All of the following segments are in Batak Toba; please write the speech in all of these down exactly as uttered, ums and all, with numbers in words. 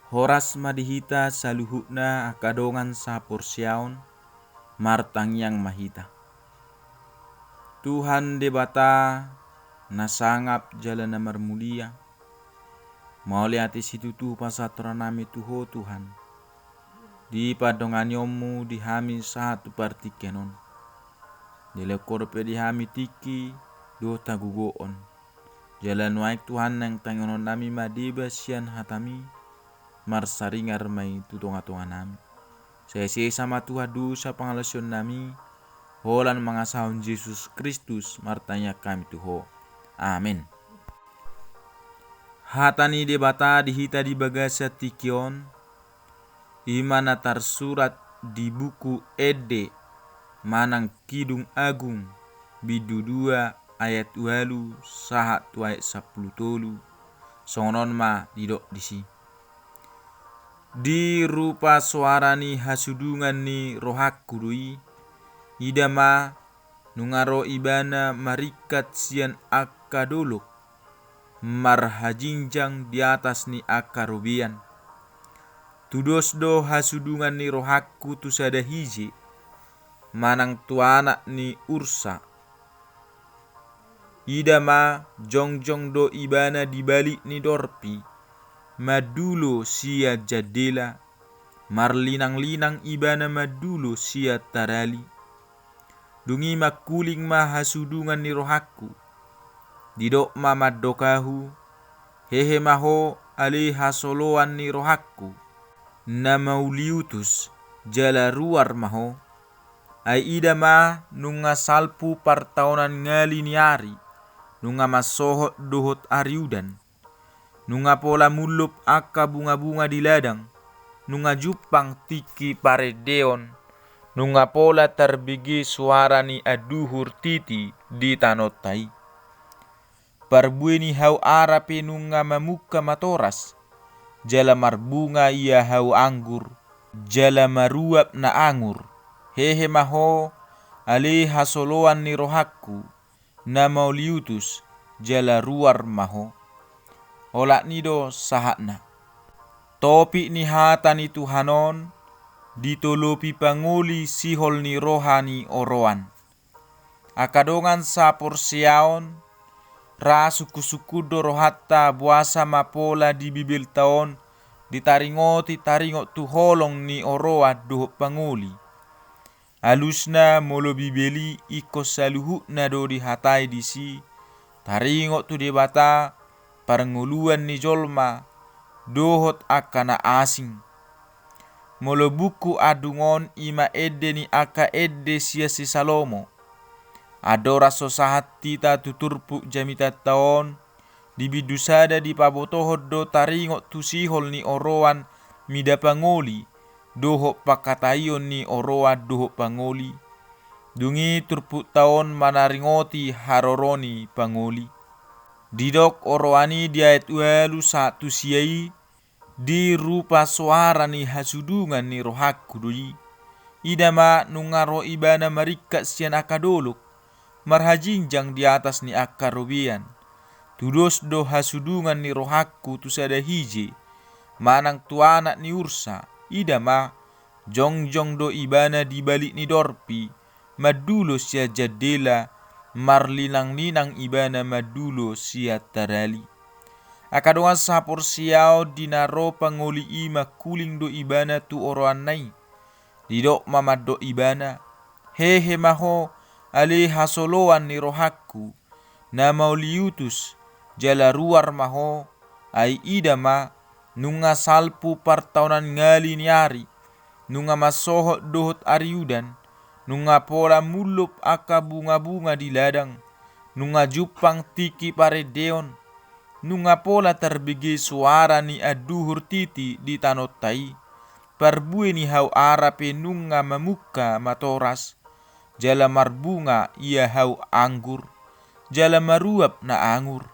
Horas ma di hita saluhutna angka dongan saporseaon, martangiang ma hita. Tuhan Debata na sangap jala na marmulia, mauliate situtu pasahat rohanami tu Ho Tuhan, di pandonganionmu di hami sahat tu partingkian on. Dilehon Ho dope di hami tingki dohot hagogoon. Jala nuaeng Tuhan, naeng tangiangonnami ma deba sian hatami, marsaringar ma i tu tongatonganami. Sai sesa ma Tuhan dosa pangalaosionnami, holan mangasahon Jesus Kristus martangiang hami tu Ho. Amen. Hata ni Debata di hita di bagasan tingki on, i ma na tarsurat di buku Ende manang Kidung Agung, bindu dua, ayat ualu sahat tu ayat sampulu tolu. Songon on ma didok disi: Di rupa soara ni hasudungan ni rohangku do i, ida ma, nunga ro ibana maringkat sian angka dolok, marhajingjang di atas ni angka robean. Tudos do hasudungan ni rohangku tu sada hije, manang tu anak ni ursa. Ida ma, jongjong do ibana di balik ni dorpi, mandulo sian jandela, marlinanglinang ibana mandulo sian tarali. Dung i mangkuling ma hasudungan ni rohangku. Didok ma mandok ahu: Hehe ma ho, ale hasoloan ni rohangku, na mauliutus, jala ruar ma ho. Ai ida ma, nunga salpu partaonan ngali ni ari, nunga mansohot dohot ari udan. Nunga pola mullup angka bungabunga di ladang, nunga jumpang tingki parendeon, nunga pola tarbege soara ni anduhur titi di tanonta i. Parbue ni hau ara pe nunga mamungka matoras, jala marbunga ia hau anggur, jala maruap na angur. Hehe ma ho, ale hasoloan ni rohangku, na mauliutus, jala ruar ma ho. Olat ni do sahatna. Topik ni hata ni Tuhan on ditolopi pangoli sihol ni roha ni oroan. Angka dongan saporseaon, ra sungkunsungkun do rohanta boasa ma pola di Bibelta on ditaringoti taringot tu holong ni oroan dohot pangoli. Alusna molo Bibel i ingkon saluhutna do dihatai disi, taringot tu Debata, parngoluan ni jolma, dohot angka na asing. Molo buku Andung on i ma ende ni angka ende sian si Salomo. Andorang so sahat hita tu turpuk jamitanta on, di bindu sada dipabotohon do taringot tu sihol ni oroan mida pangoli, dohot pangkataion ni oroan dohot pangoli. Dung i turpukta on manaringoti haroro ni pangoli. Didok oroan i di ayat ualu sahat tu sia i, di rupa soara ni hasudungan ni rohangku do i. Ida ma nunga ro ibana maringkat sian angka dolok, marhajingjang di atas ni angka robean. Tudos do hasudungan ni rohangku tu sada hije, manang tu anak ni ursa, ida ma, jongjong do ibana di balik ni dorpi, mandulo sian jandela, marlinanglinang ibana mandulo sian tarali. Angka dongan saporseaon, di na ro pangoli i mangkuling do ibana tu oroanna i. Didok ma mandok ibana: Hehe ma ho, ale hasoloan ni rohangku, na mauliutus, jala ruar ma ho, ai ida ma, nunga salpu partaonan ngali ni ari, nunga mansohot dohot ari udan, nunga pola mullup angka bungabunga di ladang, nunga jumpang tingki parendeon, nunga pola tarbege soara ni anduhur titi di tanonta i. Parbue ni hau ara pe nunga mamungka matoras, jala marbunga ia hau anggur, jala maruap na angur.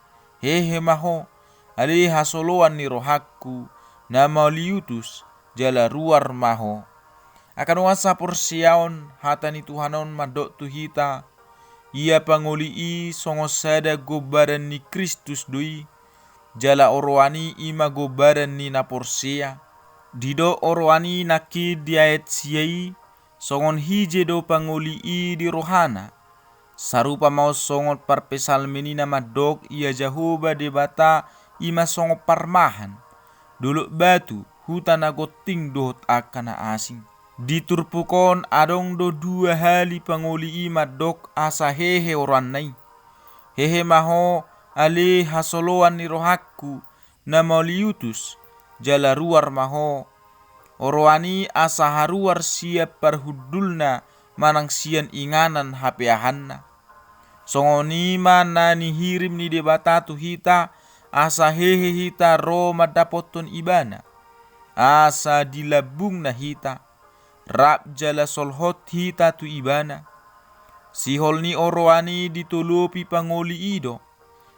Hehe ma ho, ale hasoloan ni rohangku, na mauliutus, jala ruar ma ho. Angka dongan saporseaon, hata ni Tuhan on mandok tu hita: Ia pangoli i songon sada gombaran ni Kristus do i, jala oroan i ima gombaran ni na porsea. Didok oroan i nangkin di ayat sia i, songon hije do pangoli i di rohana. Sarupa ma on songon parpsalmen i na mandok ia Jahowa Debata ima songon parmahan, dolok batu, huta na gonting dohot angka na asing. Di turpuk on adong do dua hali pangoli i mandok asa hehe oroanna i. Hehe ma ho ale hasoloan ni rohangku na mauliutus, jala ruar ma ho oroan i asa haruar sian parhundulna manang sian inganan hapeahanna. Songon i ma na nihirim ni Debata tu hita, asa hehe hita ro mandapothon Ibana, asa di lambungna hita, rap jala solhot hita tu Ibana. Sihol ni oroan i ditolopi pangoli i do.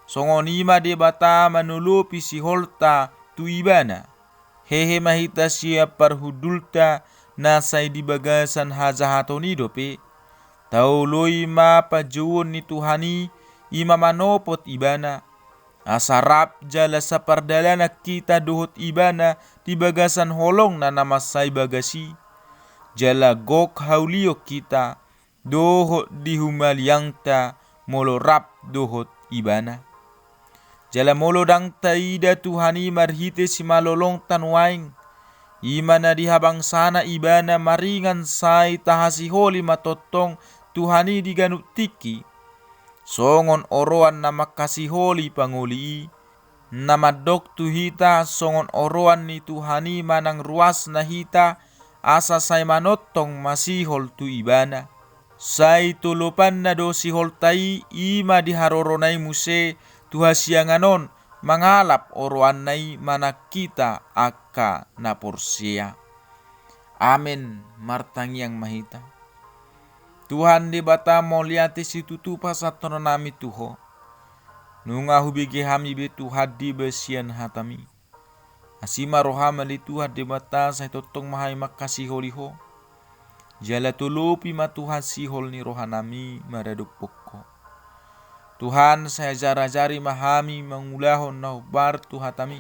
Songon i ma Debata manolopi siholta tu Ibana. Hehe ma hita sian parhundulta na sai di bagasan hajahaton i dope. Taoloi ma panjouon ni Tuhan i, ima manopot Ibana, asa rap jala sapardalanan hita dohot Ibana di bagasan holongna na mansai bagas i. Jala gok haulion hita dohot di humaliangta molo rap dohot Ibana. Jala molo ndang taida Tuhan i marhite simalolongta nuaeng, ima na di habangsana Ibana maringan, sai tahasiholi ma tongtong Tuhan i di ganup tingki. Songon oroan na manghasiholi pangoli i, na mandok tu hita songon oroan ni Tuhan i manang ruasna hita, asa sai manongtong masihol tu Ibana. Sai tolopanna do siholta i, ima di harorona i muse tu hasiangan on mangalap oroanna i manang hita angka na porsea. Amen. Martangiang ma hita. Tuhan Debata, mauliate situtu pasahathononnami tu Ho. Nunga hubege hami be Tuhan di bagasan hataMi. Asi ma rohaM ale Tuhan Debata, sai tongtong ma hami manghasiholi Ho. Jala tolopi ma Tuhan sihol ni rohanami maradophon Ho. Tuhan, sai ajarajari ma hami mangulahon na hombar tu hataMi.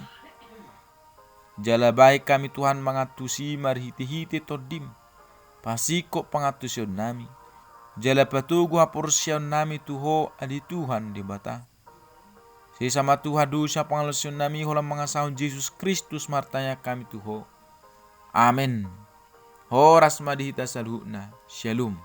Jala bahen hami Tuhan mangantusi marhitehite TondiM. Pasingkop pangantusionnami. Jala patogu haporseaonnami tu Ho ale Tuhan Debata. Sesa ma Tuhan dosa pangalaosionnami, holan mangasahon Jesus Kristus martangiang hami tu Ho. Amen. Horas ma di hita saluhutna. Syalom.